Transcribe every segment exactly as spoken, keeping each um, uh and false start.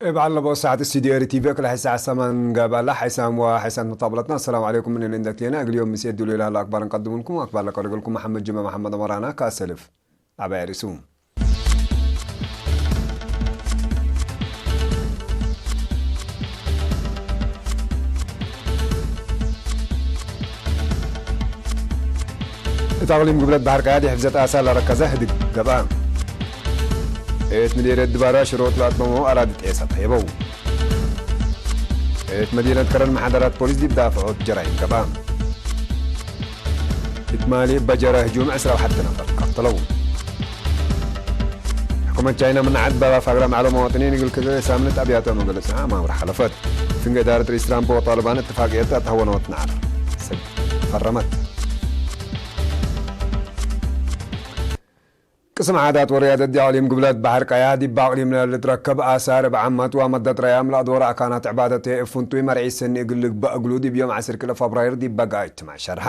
እብ ዐለቦ ሰዓት ስቱድዮ ኤሪ ቲቪ እክለ ሐይ ሰዓት ሰማን ገብአ ለሐይሳም ወሐይሳት መታብለትና። አሰላሙ ዐለይኩም። ምን እንዴ ክሌነ እግል ዮም ምሴ ዱሉ ይላሉ አክባርን ቀድሙልኩም። አክባር ለቀርግልኩም መሐመድ ጅማ መሐመድ አመራና ከአሰልፍ አባይ ርሱ። እት አቅሊም ግብለት በሐር ቀያድ የሕፍዘት አሳር ለረከዘ ህድግ ገብአ። እት ምዴርየት ድባራ ሽሮጥ ለአትመመው አራዲ ጤሰ ተሄበው። እት መዲነት ከረን መሓደራት ፖሊስ ዲብ ዳፍዖት ጀራይም ገብአ። እት ማሊ እበ ጀረ ህጁም ዕስራ ወሐድ ነፈር ቀተለው። ሕኩመት ቻይና ምን ዐድ ባባ ፋግራ ማዕሎ መዋጥኒን እግል ክልኤ ሳምንት አብያተ መገለጽ አማምር ሐለፈት። ፍንገ እዳረት ርኢስ ትራምፕ ወጣልባን እትፋቅየት አትሀወነ ወትነዓር ፈረመት። ቅስም ዓዳት ወርያደት ዲብ አቅሊም ግብለት በሐር ቀያ ዲብ አቅሊምነ ልትረከብ አሳር እብ ዓመት ወመደት ረያም ለአዶረ አካናት ዕባደት እብ ፍንቱይ መርዒት ሰኒ እግል ልግበእ እግሉ ዲብ ዮም ዐስር ክልኤ ፈብራይር ዲብ በጋ እጅትማዕ ሸርሐ።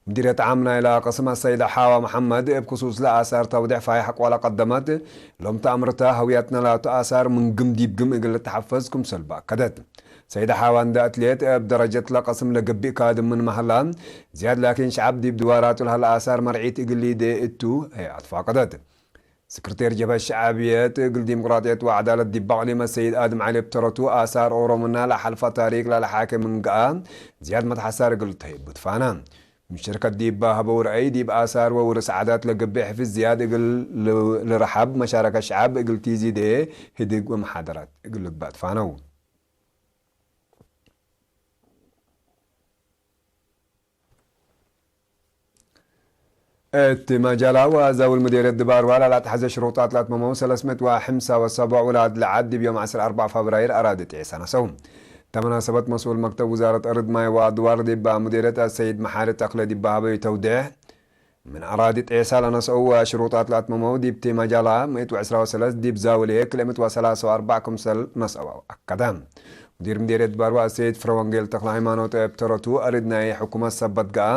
ሙዲርየት ዓም ናይለ ቅስም አሰይደ ሓዋ መሐመድ እብ ክሱስ ለአሳር ተውዴሕ ፋይሕ አቅዋል አቀደመት። ሎም ተአምርተ ሀውያትነ ላቱ አሳር ምን ግም ዲብ ግም እግል ልትሐፈዝ ክምሰል በአከደት። ሰይደ ሓዋ እንዴ አትሌት እብ ደረጀት ለቀስም ለገብእ ካድም ምንመ ሀላ፣ ዝያድ ላኪን ሸዐብ ዲብ ድዋራቱ ለሀለ አሳር መርዒት እግል ሊዴ እቱ ህይ አትፋቀደት። ስክርቴር ጀብሀት ሸዐብየት እግል ዲሞቅራጥየት ወዐዳለት ዲብ አቅሊመ ሰይድ አድም ዐሊ እብ ተረቱ፣ አሳር ኦሮምና ለሐልፈ ታሪክ ለለሓኬ ምን ገአ፣ ዝያድ መትሐሳር እግል ተህይቡ ትፋና። ሙሽርከት ዲብ ሀበው ረአይ፣ ዲብ አሳር ወውርስ ዓዳት ለገብእ ሕፍዝ ዝያድ እግል ል-፣ ልርሐብ፣ መሻረከት ሸዐብ እግል ቲዚዴ ህድግ ወመሓደራት እግል ልግበእ ትፋነው። እት መጃላ ወአዛውል ምዴርየት ድባርዋ ለለአትሐዘ ሽሩጣት ለአትመመው ሰለስ ምእት ወሐምሳ ወሰብዕ ውላድ ለዐድ ዲብ ዮም ዐስር አርበዕ ፈብራይር አራዲ ጤሰ ነሰው። ተመናሰበት መስኡል መክተብ ውዛረት አርድ ማይ ወአድዋር ዲብ ሙዴርየት አሰይድ መሓሪ ተክለ ዲብ ሀበዩ ተውዴሕ፣ ምን አራዲ ጤሳ ለነስአው ወሽሩጣት ለአትመመው ዲብ ቲ መጃላ ምእት ወዕስራ ወሰለስ ዲብ ዛውልየ ክልኤ ምእት ወሰላሳ ወአርበዕ ክምሰል ነስአው አከደ። ሙዲር ምዴርየት ባርዋ አሰይድ ፍረወንጌል ተክለሃይማኖት እብ ተረቱ፣ አርድ ናይ ሕኩመት ሰበት ገአ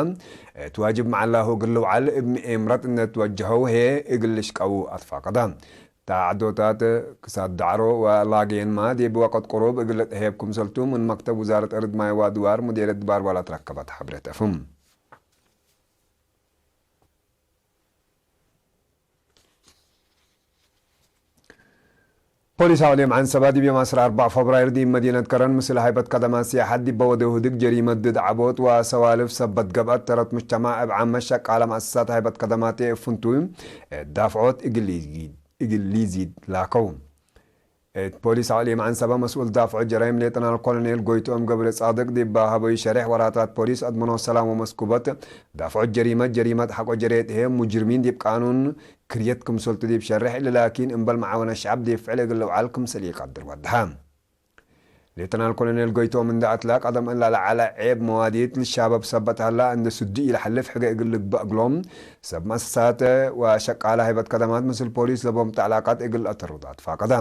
እት ዋጅብ መዓላሁ እግል ልውዓል እብ ምኤምረት እንዴ ትወጀሀው ህዬ እግል ልሽቀው አትፋቀደ። ተዐዶታት ክሳድ ዳዕሮ ወላጌንማ ዲብ ወቅት ቅሩብ እግል ልትሀየብ ክምሰልቱ ምን መክተብ ውዛረት አርድ ማይ ወአድዋር ሙዴርየት ባርዋ ለትረከበት ሐብሬት አፍም። ፖሊስ አቅሊም ዐንሰባ ዲብ ዮም ዐስር አርበዕ ፈብራይር ዲብ መዲነት ከረን ምስል ሃይበት ከደማት ሲያሐት ዲበ ወደው ህድግ ጀሪመት ድድ ዐቦት ወሰዋልፍ ሰበት ገብአት፣ ተረት ሙጅተማዕ እብ ዓመት ሸቃለ መአሰሳት ሃይበት ከደማት እብ ፍንቱይ እት ዳፍዖት እግል ሊዚድ ላከው። እት ፖሊስ አቅሊም ዐንሰበ መስኡል ዳፍዖት ጀራይም ሌተናል ኮሎኔል ጎይትኦም ገብረጻድቅ ዲብ ሀበዩ ሸሬሕ፣ ወራታት ፖሊስ አድመኖ ሰላም ወመስኩበት ዳፍዖት ጀሪመት፣ ጀሪመት ሐቆ ጀሬት ህዬ፣ ሙጅርሚን ዲብ ቃኑን ክርየት ክምሰልቱ ዲብ ሸሬሕ፣ እሊ ላኪን እምበል መዓወነት ሸዐብ ዲብ ፍዕል እግል ልውዓል ክምሰል ኢቀድር ወደሐ። ሌተናል ኮሎኔል ጎይትኦም እንዴ አትለ፣ ቀደም እለ ለዐለ ዔብ መዋዲት ልሻበብ ሰበት ሀላ፣ እንዴ ስዱ ኢለሐልፍ ሕገ እግል ልግበእ እግሎም፣ ሰብ መአሰሳት ወሸቃለ ሃይበት ከደማት ምስል ፖሊስ ለቦም ተዕላቃት እግል ለአተርዱ አትፋቀደ።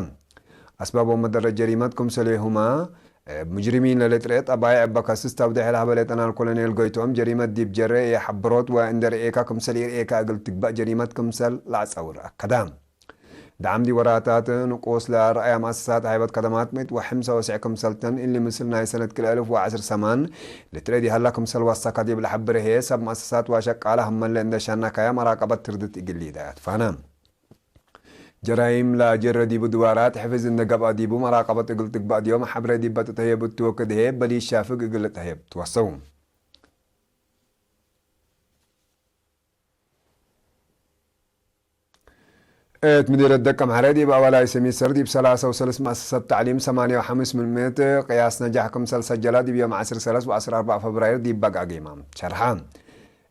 አስባብ ወመደረት ጀሪመት ክምሰሌሁመ፣ እብ ሙጅሪሚን ለልትርኤ ጠባይዕ እበ ከስስ ተውዴሕ ለሀበ ሌተናል ኮሎኔል ጎይትኦም፣ ጀሪመት ዲብ ጀሬ የሐብሮት ወእንዴ ርኤካ ክምሰል ኢርኤካ እግል ትግበእ ጀሪመት ክምሰል ለአጸውር አከደ። ደዓም ዲብ ወራታት ንቁስ ለረአያ መአሰሳት ሃይበት ከደማት ምእት ወሐምሳ ወስዕ ክምሰል ተን፣ እሊ ምስል ናይ ሰነት ክልኤ አልፍ ወዐስር ሰማን ልትርኤ ዲሀላ ክምሰል ወሰከ ዲብ ለሐብር ህዬ፣ ሰብ መአሰሳት ወሸቃለ ህመለ እንዴ ሸነካያ መራቀበት ትርድት እግል ሊዳያት ፋነ። ጀራይም ለጀረ ዲቡ ድዋራት ሕፍዝ እንዴ ገብአ ዲቡ መራቀበት እግል ትግበእ ዲዮም ሐብሬ ዲበ ትትሀየብ እቱ ወክድ ህዬ በሊስ ሻፍግ እግል ልትሀየብ ትወሰው። እት ምዲርየት ደቀምሐረ ዲብ አወላይ ሰሚስተር ዲብ ሰላሳ ወሰለስ መአሰሰት ተዕሊም ሰማንያ ወሐምስ ምን ምእት ቅያስ ነጃሕ ክምሰል ሰጀላ ዲብ ዮም ዐስር ሰለስ ወዐስር አርበዕ ፈብራይር ዲብ በግአ ጌማም ሸርሐ።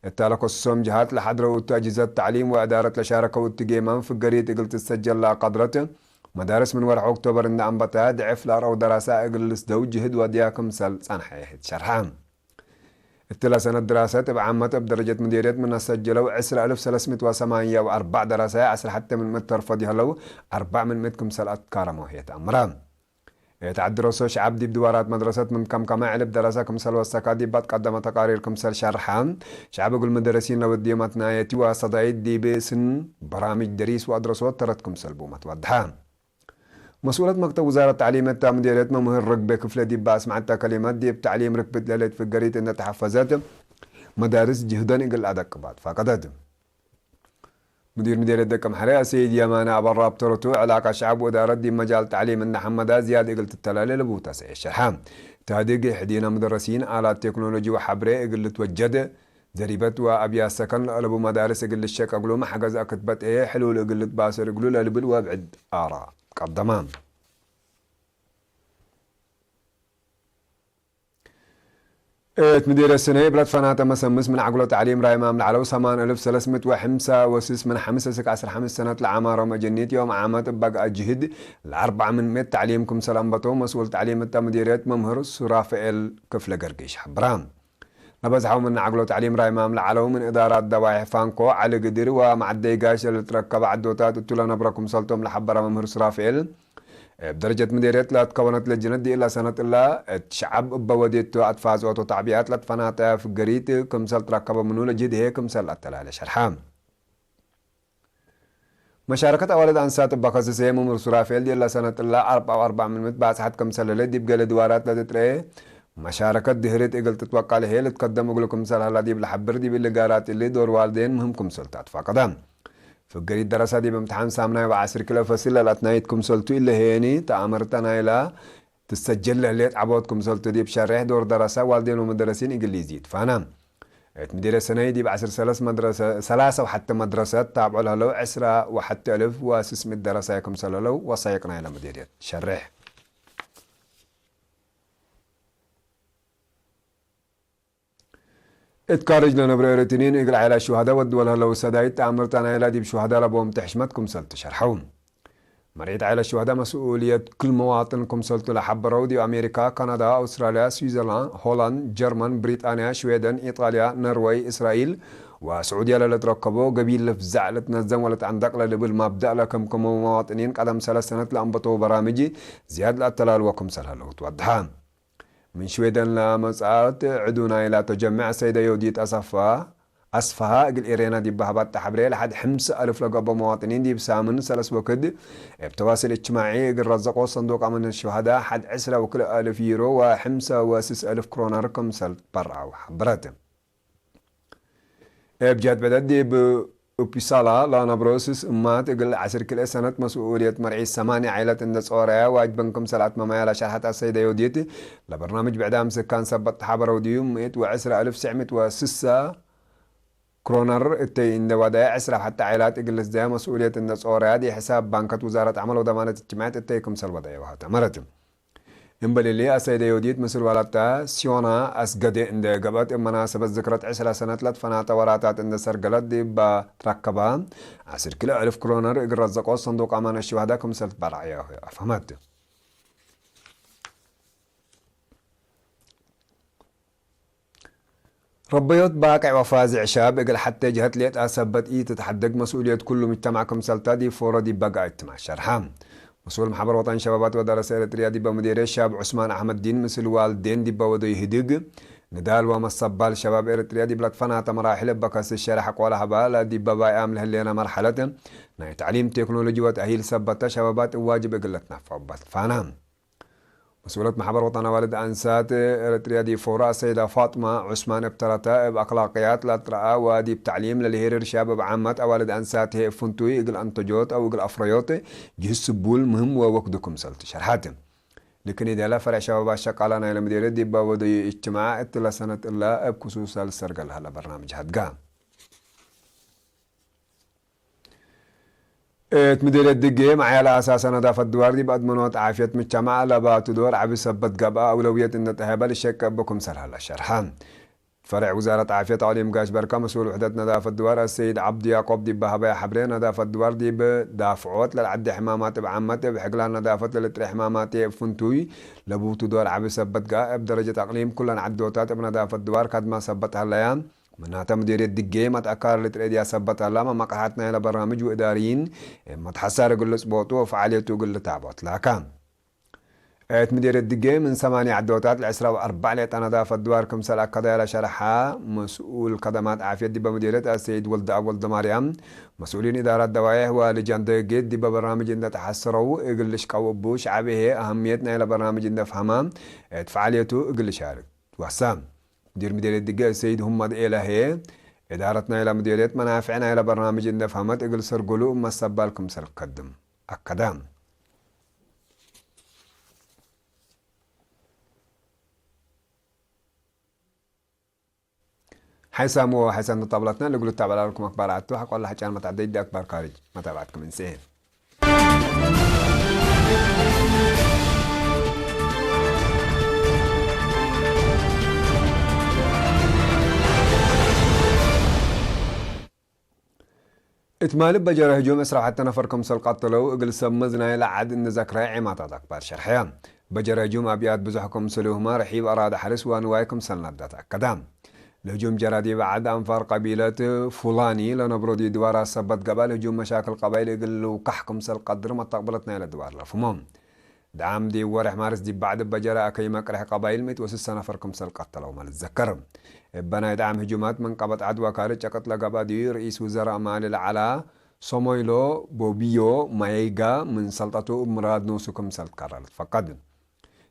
እተ ለከስሶም ጀሃት ለሐድረው እቱ አጅህዘት ተዕሊም ወእዳረት ለሻረከው እቱ ጌማም ፍገሪት እግል ትትሰጀል ለአቀድረት መዳርስ ምን ወርሕ ኦክቶበር እንደ አንበተ ድዕፍ ለአርአው ደራሰ እግል ልስደው ጅህድ ወድያ ክምሰል ጸንሐ ይህት ሸርሐ። እትለ ሰነት ድራሰት እብ ዓመት እብ ደረጀት ምዴርየት ምን አሰጀለው ዕስራ አልፍ ሰለስ ምእት ወሰማንያ ወአርበዕ ደራሰ ዐስር ሐቴ ምን ምእት ተርፈ ዲህለው አርበዕ ምን ምእት ክምሰል አትካረመው ህዬ ተአምረ። እት ዐድ ድረሶ ሸዐብ ዲብ ድዋራት መድረሰት ምን ከምከመ ዕልብ ደረሰ ክምሰል ወሰካ ዲብ አትቀደመ ተቃሪር ክምሰል ሸርሐ። ሸዐብ እግል መደረሲን ለወድዮም አትናየቲ ወአሰዳይት ዲብ ስን በራምጅ ደሪስ ወአድረሶት ተረት ክምሰል ቡመት ወድሐ። መስኡለት መክተብ ውዛረት ተዕሊም እተ ምዲርየት መምህር ርግቤ ክፍለ ዲብ አስመዐተ ከሊመት፣ ዲብ ተዕሊም ርክብት ለህሌት ፍገሪት እንዴ ተሐፈዘት፣ መዳርስ ጅህደን እግል አደቅብ አትፋቀደት። ሙዲር ምዴርየት ደቀምሐረ አሰይድ የማነ አበራ እብ ተረቱ፣ ዕላቀት ሸዐብ ወእዳረት ዲብ መጃል ተዕሊም እንዴ ሐመዳ ዝያድ እግል ትተላሌ ለቡ ተሰኤ ሸርሐ። ታድግ ሕዲነ ሙደረሲን፣ አላት ቴክኖሎጂ ወሐብሬ እግል ልትወጀድ፣ ዘሪበት ወአብያት ሰከን ለአለቡ መዳርስ እግል ልሸቀግሉም ሐገዝ አክትበጥኤ ሕሉል እግል ልትባሰር እግሉ ለልብል ወብዕድ አራ ቀደመ። እት ምዲርየት ስነ እብ ለትፈናተ መሰምስ ምን ዐግሎ ተዕሊም ራይማም ለዐለው ሰማን እልፍ ሰለስ ምእት ወሐምሳ ወስስ ምን ሐምስ እስክ ዐስር ሐምስ ሰነት ለዐማሮ መጀኒት ዮም ዓመት እብ በግአ ጅህድ ለአርበዕ ምን ምእት ተዕሊም ክምሰል አንበተው መስኡል ተዕሊም እተ ምዲርየት መምህር ሱራፍኤል ክፍለ ገርግሽ ሐብራ። ለበዝሐው ምን ዐግሎ ተዕሊም ራይማም ለዐለው ምን እዳራት ደዋይሕ ፋንኮ፣ ዐሊ ግድር ወመዐደይ ጋሽ ለልትረከበ ዐዶታት እቱ ለነብረ ክምሰልቶም ለሐበረ መምህር ሱራፍኤል፣ እብ ደረጀት ምዴርየት ለትከወነት ለጅነት ዲእለ ሰነት እለ፣ እት ሸዐብ እበ ወዴቱ አትፋጽኦት ወተዕቢአት ለትፈናተ ፍገሪት ክምሰል ትረከበ ምኑ ለጅህድ ህዬ ክምሰል ለአተላለ ሸርሐ። መሻረከት አዋልድ አንሳት እበ ከስስ ህዬ፣ መምህር ሱራፌል ዲእለ ሰነት እለ አርበዕ ወአርበዕ ምን ምእት ባጽሐት ክምሰል ህሌት ዲብ ገሌ ድዋራት ለትትረኤ መሻረከት ድህርት እግል ትትወቀል ህዬ ልትከደም እግሉ ክምሰል ሀላ ዲብ ለሐብር፣ ዲብ እሊ ጋራት እሊ ዶር ዋልዴን ምህም ክምሰል ተአትፋቀደ። ፍገሪት ደረሰ ዲብ እምትሓን ሳምናይ ወዐስር ክልኤ ፈስል ለልአትናይት ክምሰልቱ እለ ህዬኒ፣ ተአምርተ ናይላ ትሰጀል ለህሌት ዐቦት ክምሰልቱ ዲብ ሸሬሕ፣ ዶር ደረሰ ዋልዴን ወመደረሲን እግል ኢዚድ ፋና። እት ምዲርየት ሰነይ ዲብ ዐስር ሰለስ መድረሰ፣ ሰላሰ ወሐተ መድረሰት ታብዖ ለህለው ዕስራ ወሐተ እልፍ ወስስ ምእት ደረሳይ ክምሰል ህለው ወሳይቅ ናይለ ምዲርየት ሸሬሕ። እት ካርጅ ለነብረ ኤረትርዪን እግል ዐይላት ሹሀደ ወድወል ህለው ሰዳይት ተአምርተ ናይላ ዲብ ሹሀደ ለቦም ተሕሽመት ክምሰል ትሸርሐው። መርዒት ዐይላት ሹሀደ መስኡልየት ክል መዋጥን ክምሰልቱ ለሐበረው፣ ዲብ አሜሪካ፣ ካናዳ፣ አውስትራልያ፣ ስዊዘርላንድ፣ ሆላንድ፣ ጀርመን፣ ብሪጣንያ፣ ሽዌደን፣ ኢጣልያ፣ ነርወይ፣ እስራኤል ወስዑድየ ለልትረከቦ ገቢል ለፍዛዕ ለትነዘም ወለትአንደቅ ለልብል መብደእ ለከምከመው መዋጥኒን ቀደም ሰለስ ሰነት ለአንበተው በራምጅ ዝያድ ለአተላልወ ክምሰል ህለው ትወድሐ። ምን ሽዌደን ለመጽአት ዕዱ ናይላ ተጀመዕ ሰይደ ዮዲት አሰፋ፣ አስፈሃ እግል ኤሬና ዲብ በሀባተ ሐብሬ፣ ለሐድ ሕምሰ አልፍ ለገብኦ መዋጥኒን ዲብ ሳምን ሰለስ ወክድ እብ ተዋስል እጅትማዒ እግል ረዘቆ ሰንዱቅ አማነት ሹሀዳ ሐድ ዕስረ ወክልኤ አልፍ ዩሮ ወሕምሰ ወስስ አልፍ ክሮነር ክምሰል በርዐው ሐበረት። እብ ጀህት ብዕደት ዲብ ኡፒሳላ ለነብሮ ስስ እማት እግል ዐስር ክልኤ ሰነት መስኡልየት መርዒት ሰማንያ ዐይለት እንዴ ጾረየ ዋጅበን ክምሰል አትመመየ ለሸርሐት አሰይደ ዮዲት፣ ለበርናምጅ ብዕዳም ስካን ሰበት ተሓበረው ዲብ ምእት ወዕስረ አልፍ ስዕ ምእት ወስሰ ክሮነር እተይ እንዴ ወደየ፣ ዕስረ ሐተ ዐይላት እግል ልትዘየ መስኡልየት እንዴ ጾረየ ዲብ ሕሳብ ባንከት ውዛረት ዐመል ወደማነት እጅትማዕየት እተይ ክምሰል ወደየ ወሀተ መረት። እምበል እሊ፣ አሰይደ ዮዲት ምስል ወላድተ ሲዮና አስገዴ እንዴ ገብአት፣ እብ መናሰበት ዝክረት ዕስረ ሰነት ለትፈናተ ወራታት እንዴ ሰርገለት ዲብ ትረከበ ዐስር ክልኤ አልፍ ክሮነር እግል ረዘቆት ሰንዱቅ አማነት ሹሀደ ክምሰል ትበረዐየ አፍሀመት። ረበዮት ባቅዕ ወፋዝዕ ሻብ እግል ሐቴ ጀሀት ሌጣ ሰበት ኢትትሐደግ መስኡልየት ኩሉ ምጅተማዕ ክምሰልታ ዲብ ፎሮ ዲብ በገአ እጅትማዕ ሸርሐ። መስኡል መሕበር ወጠን ሸባባት ወደረሰ ኤረትርያ ዲበ ምዴርየት ሻብ ዑስማን አሕመድ ዲን ምስል ዋልዴን ዲበ ወደዩ ህድግ፣ ንዳል ወመሰባል ሸባብ ኤረትርያ ዲብ ለትፈናተ መራሕል እበ ከስስ ሸርሐ ቆለ ሀባ ለዲበ ባይአም ለህሌነ መርሐለት ናይ ተዕሊም ቴክኖሎጂ ወተእሂል ሰበተ ሸባባት እብ ዋጅብ እግል ለትናፈዑ በትፋና። መስኡለት መሕበር ወጠን አዋልድ አንሳት ኤረትርያ ዲብ ፎራ አሰይዳ ፋጥማ ዑስማን እብ ተረተ፣ እብ አክላቅያት ለአትረአ ወዲብ ተዕሊም ለልሄርር ሻብ እብ ዓመት አዋልድ አንሳት ህዬ እብ ፍንቱይ እግል አንተጆት አው እግል አፍረዮት ጅህዝ ስቡል ምህም ወወክዱ ክምሰል ትሸርሐት። ልክን ኢደለ ፈርዕ ሸባባት ሸቃላ ናይለ ምዴርየት ዲበ ወደዩ እጅትማዕ እትለ ሰነት እለ እብ ክሱሰ ልሰርገ ለሀለ በርናምጅ ሀድጋ። እት ምዲርየት ድጌ መዕያለ አሳሰ ነዳፈት ድዋር ዲብ አድመኖት ዓፍየት ምጅተማዕ ለባቱ ዶር ዐቢ ሰበት ገብአ፣ አውለውየት እንዴ ተሀበ ልሸቄ እቡ ክምሰል ሀለ ሸርሐ። ፈርዕ ውዛረት ዓፍየት አቅሊም ጋሽ በርከ መስኡል ውሕደት ነዳፈት ድዋር አሰይድ ዐብዱ ያቆብ ዲብ ሀበየ ሐብሬ፣ ነዳፈት ድዋር ዲብ ዳፍዖት ለልዐዴ ሕማማት እብ ዓመት እብ ሕግላን ነዳፈት ለልጥሬ ሕማማት እብ ፍንቱይ ለቡቱ ዶር ዐቢ ሰበት ገአ። እብ ደረጀት አቅሊም ኩለን ዐዶታት እብ ነዳፈት ድዋር ከድመ ሰበት ሀለያ። ምናተ፣ ምዲርየት ድጌ መትአካር ልትረኤ ዲያ ሰበት ዐላመ መቅርሐት ናይለ በርናምጅ ወእዳርይን እብ መትሐሳር እግል ልጽቦጡ ወፈዓልየቱ እግል ልታብዖ ትላካ። እት ምዴርየት ድጌ ምን ሰማንያ ዐዶታት ለዕስራ ወአርበዕ ሌጠ ነዳፈት ድዋር ክምሰል አከዳያ ለሸርሐ መስኡል ከደማት ዓፍየት ዲበ ምዴርየት አሰይድ ወልደአብ ወልደማርያም፣ መስኡሊን እዳራት ደዋዬሕ ወልጃን ደጌት ዲበ በርናምጅ እንዴ ተሐሰረው እግል ልሽቀው እቡ፣ ሸዐብ ህዬ አሀምየት ናይለ በርናምጅ እንዴ ፈሀመ እት ፈዓልየቱ እግል ልሻርክ ትወሰ። ሙዲር ምዴርየት ድጌ ሰይድ ሁመድ ኤለ ህዬ፣ እዳረት ናይለ ምዴርየት መናፍዕ ናይለ በርናምጅ እንዴ ፈሀመት እግል ሰርጉሉ እብ መስተቅበል ክምሰል ከድም አከደ። ሐይሳም ወሐይሳም ተጣብላትና ለእግሉ ተታበላልኩም አክባር አቱ ሐቆላ ሐጫን መትዐደይ አክባር ካርጅ መታብዐትኩም እንስኤ። እት ማል እበ ጀረ ህጁም ዕስራ ወሐተ ነፈር ክምሰል ቀተለው እግል ሰምዝ ናይለ ዐድ እንዘክረ ዔማታት አክባር ሸርሐየ። እበ ጀረ ህጁም አብያት ብዞሕ ክምሰልሁመ ርሒብ አራደ ሐርስ ወንዋይ ክምሰል ነዳ ተአከደ። ለህጁም ጀረ ዲብ ዐድ አንፋር ቀቢለት ፉላኒ ለነብሮ ዲብ ድዋራት ሰበት ገብአ ለህጁም መሻክል ቀባይል እግል ልውካሕ ክምሰል ቀድር መተቅብለት ናይለ ድዋር ለፍሞ። ደዓም ዲብ ወሬሕ ማርስ ዲብ በዕድ እበ ጀረ አከይ መቅሬሕ ቀባይል ምእት ወስሰ ነፈር ክምሰል ቀተለው መ ልትዘከር። እበ ናይ ደዓም ህጁማት ምን ቀበት ዐድ ወካርጅ ጨቅጥ ለገብአ ዲብ ርኢስ ውዘራእ ማሊ ለዐላ ሶሞይሎ ቦብዮ ማየይጋ ምን ሰልጠቱ እብ ምራድ ኖሱ ክምሰል ትከረ ልትፈቀድ።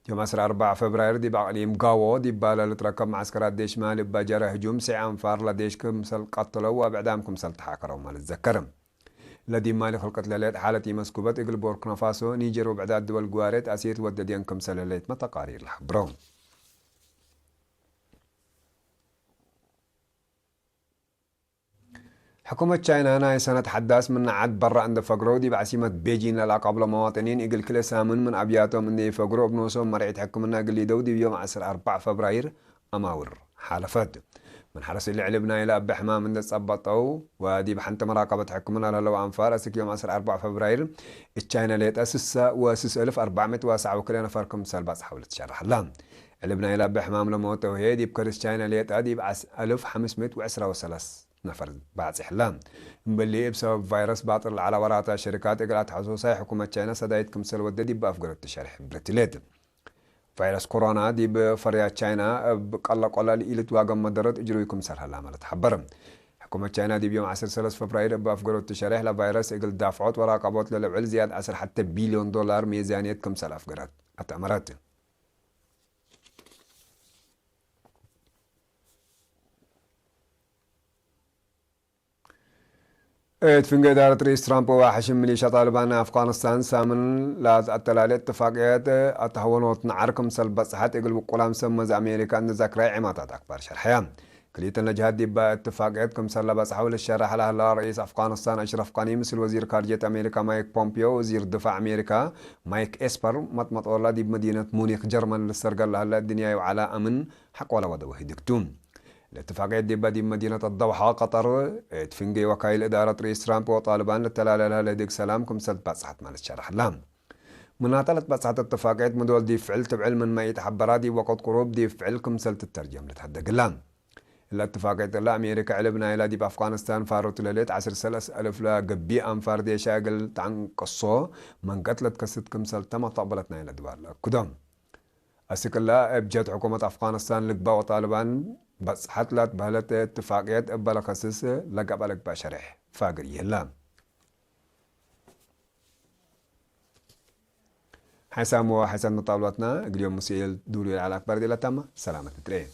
ዮም ዐስር አርበዕ ፌብራይር ዲብ አቅሊም ጋዎ ዲባለ ልትረከብ መዐስከራት ዴሽ ማሊ እበ ጀረ ህጁም ሴዕ አንፋር ለዴሽ ክምሰል ቀተለው ወአብ ዕዳም ክምሰል ተሓከረው መ ልትዘከር። ለዲብ ማሊ ክልቅት ለህሌት ሓለት ኢመስኩበት እግል ቦርኪናፋሶ፣ ኒጀር ወብዕዳት ድወል ግዋሬ ተአሲር ትወደድየን ክምሰል ህሌት መ ተቃሪር ለሐብሮ። ሕኩመት ቻይና ናይ ሰነት ሐዳስ ምነ ዐድ በረ እንዴ ፈግረው ዲብ ዐሲመት ቤጂን ለለአቃብሎ መዋጥኒን እግል ክልኤ ሳምን ምን አብያቶም እንዴ ኢፈግሩ እብ ኖሶም መርዒት ሕክምና እግል ሊደው ዲብ ዮም ዐስር አርበዕ ፌብራይር አማውር ሓለፈት። ምን ሐርስ እሊ ዕልብ ናይለ እበ ሕማም እንዴ ጸበጠው ወዲብ ሐንቲ መራቀበት ሕክምና ለህለው አንፋር፣ አስክ ዮም ዐስር አርበዕ ፌብራይር እት ቻይና ሌጠ ስሰ ወስስ እልፍ አርበዕ ምእት ወአስዕ ወክልኤ ነፈር ክምሰል በጽሐው ልትሸረሕ ህለ። ዕልብ ናይለ እበ ሕማም ለሞተው ህዬ ዲብ ከርስ ቻይና ሌጠ ዲብ አስ-፣ አልፍ ሐምስ ምእት ወዕስራ ወሰለስ ነፈር ባጽሕ ህለ። እምበሊ እብ ሰበብ ቫይረስ ባጥር ለዐለ ወራታ ሸሪካት እግል አትሐሶሳይ ሕኩመት ቻይና ሰዳይት ክምሰል ወደ ዲብ አፍገረት ትሸርሕ ብርትሌት። ቫይረስ ኮሮና ዲብ ፈርያት ቻይና እብ ቀለቆለ ለኢልትዋገም መደረት እጅሩይ ክምሰል ሀላ መ ለትሐበር። ሕኩመት ቻይና ዲብ ዮም ዐስር ሰለስ ፈብራይር እብ አፍገሮት ትሸሬሕ ለቫይረስ እግል ዳፍዖት ወራቀቦት ለልዕል ዝያድ ዐስር ሐተ ቢልዮን ዶላር ሜዛንየት ክምሰል አፍገረት አትአመረት። እት ፍንጌ እዳረት ርኢስ ትራምፕ ወሐሽም ሚሊሻ ጣልባን ናይ አፍጋኒስታን ሳምን ለአተላሌ እትፋቅየት አተሀወኖት ነዐር ክምሰል በጽሐት እግል ውቁላም ሰመዘ አሜሪካ እንዘክረ ዔማታት አክባር ሸርሐያ። ክልኢተን ለጀሃት ዲበ እትፋቅየት ክምሰል ለበጽሐው ልሸረሕ ለህላ ርኢስ አፍጋኒስታን አሽረፍ ጋኒ ምስል ወዚር ካርጅየት አሜሪካ ማይክ ፖምፒዮ፣ ወዚር ድፋዕ አሜሪካ ማይክ ኤስፐር መጥመጦላ ዲብ መዲነት ሙኒክ ጀርመን ልሰርገል ለህለ እድንያይ ወዐለ አምን ሐቆለ ወደወ ህድግ ቱ። ለእትፋቅየት ዲበ ዲብ መዲነት አደውሐ ቀጠር፣ እት ፍንጌ ወካይል እዳረት ርኢስ ትራምፕ ወጣልባን ልተላለ ለህለ ህድግ ሰላም ክምሰል ትባጽሐት ማለት ሸረሐላ። ምናተ ለትባጽሐት እትፋቅየት ምዶል ዲብ ፍዕል ትብዕል ምንመ ኢተሐበራ ዲብ ወቅት ቅሩብ ዲብ ፍዕል ክምሰል ትተርጀም ልትሀደግላ። እለ እትፋቅየት እለ አሜሪካ ዕልብ ናይላ ዲብ አፍጋኒስታን ፋሮት ለሌት ዐስር ሰለስ አልፍ ለገብእ አንፋር ዴሻ እግል ተአንቅሶ መንቀት ለትከስት ክምሰል ተመ ተቅበለት ናይለ ድባር ለአክዶ። አስክ እለ እብ ጀት ሕኩመት አፍጋኒስታን ልግበእ ወጣልባን በጽሐት ለትበህለት እትፋቅየት እበ ለከስስ ለገብአ ልግበእ ሸሬሕ ፋግር ይህለ። ሐይሳም ወሐይሳም መጣብሏትና እግል ዮም ሙሴ ዱሉ ለዐለ አክባር ዲለታመ ሰላመት ትትርኤ።